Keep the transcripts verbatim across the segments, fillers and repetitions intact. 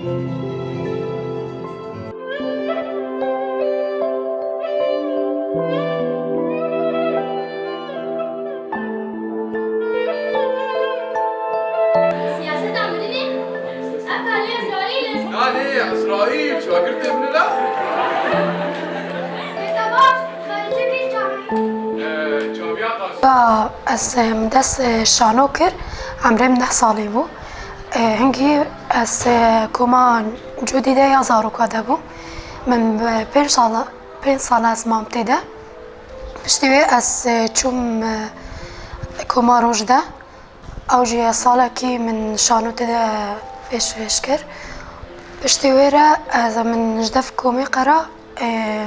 Siyaseta mirinê, ev karê Ezraîl e. Na lê Ezraîl, şagirtê min e la. Bêtebaf, xarijekê camî. Ee, camiya Qasî. Ka ez, e, min dest, e, şano kir, emrê min neh salî bû. E, hingî ez, e, koma Cûdî de ya zaroka de bûm. Min, e, pênc sala, pênc sala ez mam tê de. Piştî wê ez, e, çûm, e, koma Roj de. Ew jî salekî min şano tê de pêşkêş kir. Piştî wê re ez, min ji dev komê qera, e,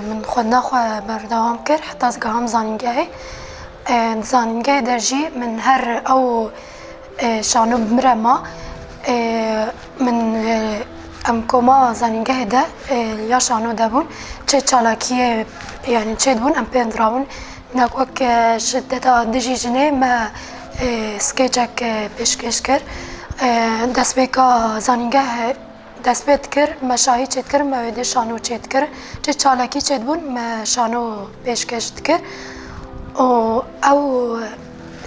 min xwendina xwe berdewam kir, heta ez giham zanîngehê. E, di zanîngehê de jî min her ew, e, şano bi min re ma. E, min, e, em koma zanîngehê de, e, ya şano de bûn. Çi çalakiyê, yanî çê dibûn, em pê dirabûn. Hinek wek, e, şideta dijî jinê me, e, skêçek, e, pêşkêş kir. E, destpêka zanîngeh, e, dest pê dikir, me şahî çêdikir, me wê dê şano çêdikir. Çi çalakî çêdibûn, me şano pêşkêş dikir. Û ew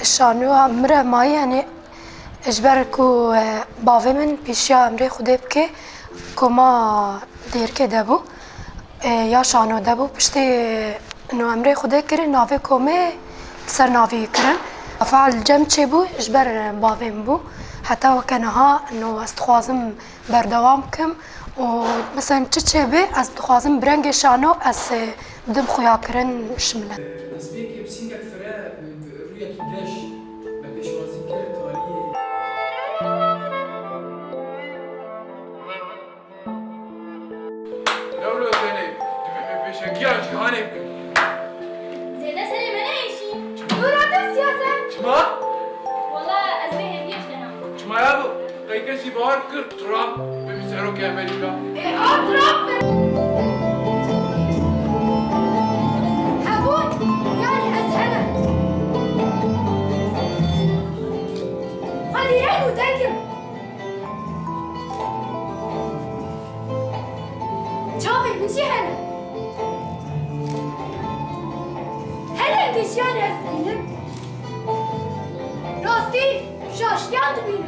şanoya min re mayî, yanî ji ber ku, e, bavê min pêşiya emrê Xwedê bike, koma Dêrikê de bû. E, ya şano de bû. Piştî, e, no emrê Xwedê kirî, navê komê li ser navî kirin. Feal cem çêbû ji ber bavê min bû. Heta weke niha no ez dixwazim berdewam kim û, mesela, çi çêbê, ez dixwazim bi rengê şano ez, e, bidim xuyakirin ji milet. Destpêkê bi sîngek fire, bi rûyekî geş, me pêşwazî kir taliyê. Newrozenê, divê me pêşengiya cîhanê bikin. Zêde serê me neêşî. Çima? Dûr hatin siyase. Çima? Wala ez vê hêviyê ji te nam. Çima ya bo? Qey kesî bawer kir Trump bibe serokê Amerîka? Ê, a Trump be. Hebûn, yanî ez hene. Xwedî reng û deng im. Çavê min jî hene. Her rengê jiyanê ez dibînim. Rastî, şaştiyan dibînim.